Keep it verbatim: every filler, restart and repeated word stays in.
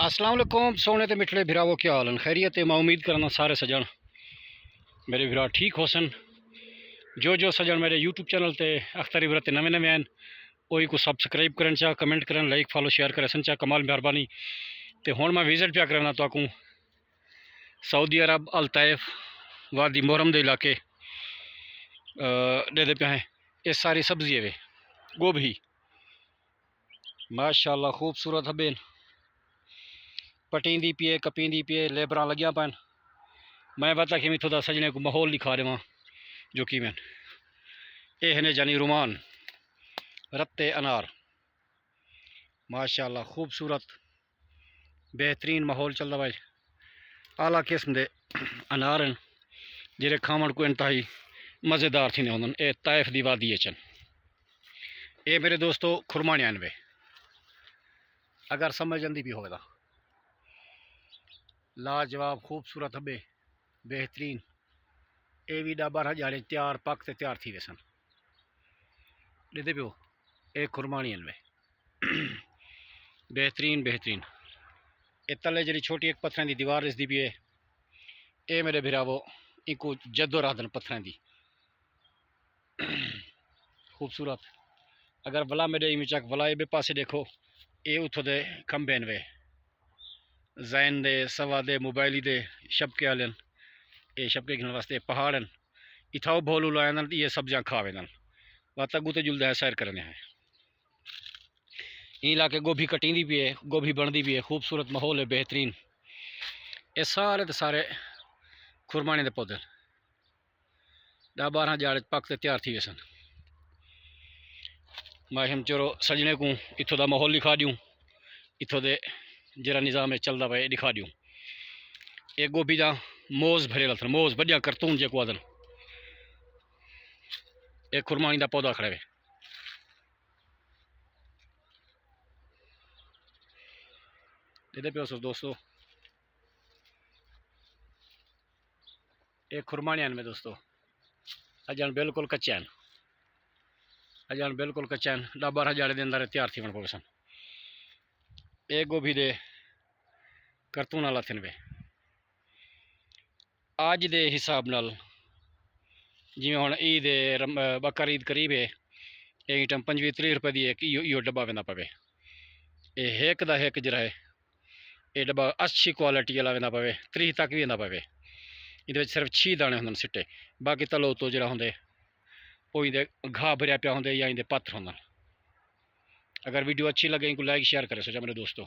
السلام علیکم سوہݨے تے مٹھڑے بھراوو، کیا حال ہن؟ خیریت ہے؟ میں امید کرنا سارے سڄݨ میرے بھرا ٹھیک ہوسن۔ جو جو سڄݨ میرے یوٹیوب چینل تے اختر عبرت تے نویں نویں ہن، اوہی کوں سبسکرائب کرن چا، کمنٹ کرن، لائک، فالو، شیئر کریسن چا، کمال مہربانی۔ تے ہݨ میں وزٹ پیا کرنا تہاکوں سعودی عرب الطائف وادی محرم دے علاقے، آ، ݙیہدے پئے ہیں۔ اے ساری سبزی ہے وے، گوبھی، ماشاءاللہ خوبصورت ہبین، پٹیندی پئی ہے، کپیندی پئی ہے، لیبراں لڳیاں پئن۔ میں وت آکھیا میں اتھوں دا سڄݨے کوں ماحول ݙکھا ݙیواں جو کیویں۔ اے ہن جانی رومان، رتے انار، ماشاءاللہ خوبصورت، بہترین ماحول چلدا پئے۔ اعلیٰ قسم دے انار ہن، جیڑھے کھاوݨ کوں انتہائی مزیدار تھیندے ہوندن۔ اے طائف دی وادی اچ ہن۔ اے میرے دوستو خرماݨیاں ہن وے، اگر سمجھ آندی پئی ہووے تاں۔ لاجواب، خوبصورت ہبے، بہترین۔ اے وی ݙاہ ٻارہاں ڄاڑے تیار، پک تے تیار تھی ویسن۔ ݙیہدے پیو، اے خرماݨی ہن وے۔ بہترین، بہترین۔ اے تلے جیڑھی چھوٹی ہک پتھراں دی دیوار ݙسدی پئی ہے، اے میرے بھراوو، اینکوں جدو آہدن پتھراں دی۔ خوبصورت۔ اگر ولا میݙے ایویں چک ولا اے ٻئے پاسے ݙیکھو، اے اتھوں دے کھمبے ہن وے، زین دے، سوا دے، موبائلی دے شبکے آلے ہن۔ اے شبکے گھنݨ واسطے پہاڑ ہن۔ اتھاؤ بھولو لائے ہن، اے سبزیاں کھا ویندن۔ وت اڳوں تے جلدے ہیں، سیر کرݨے ہیں۔ ایں علاقے گوبھی کٹیندی پئی ہے، گوبھی بݨدی پئی ہے، خوبصورت ماحول ہے، بہترین۔ اے سارے تے سارے خرماݨے دے پودے ہن۔ ݙاہ ٻارہاں ڄاڑ اچ پک تے تیار تھی ویسن۔ میں ہم چورو سڄݨے کوں اتھوں دا ماحول ݙکھا ݙیوں، اتھوں دے جیڑھا نظام ہے چلدا پئے، اے ݙکھا ݙیوں۔ اے گوبھی دا موز بھریل اتھن، موز وݙیاں کرتون جیکوں آہدن۔ اے خرماݨی دا پودا کھڑے وے۔ ݙیہدے پیو سو دوستو، اے خرماݨے ہن وے دوستو، اڄݨ بالکل کچے ہن، اڄݨ بالکل کچے ہن، ݙاہ ٻارہاں ڄاڑے دے اندر تیار تھیوݨ پوسن۔ اے گوبھی دے کرتون آلا تھن وے۔ اڄ دے حساب نال جیویں ہݨ عید ہے، رم-، بقر عید قریب ہے، ایں ٹائم پنجویہہ تریہہ روپے دی ہک ایہو، ایہو ڈبہ ویندا پوے۔ اے ہک دا ہک جیڑھا ہے، اے ڈبہ اچھی کوالٹی والا ویندا پوے، تریہہ تک وی ویندا پوے۔ ایندے وچ صرف چھی داݨے ہوندن سٹے، باقی تلو اتوں جیڑھا ہوندے، او ایندے گھاہ بھریا پیا ہوندے یا ایندے پتر ہوندن۔ اگر ویڈیو اچھی لڳے، اینکوں لائک شیئر کرے سوچا میرے دوستو۔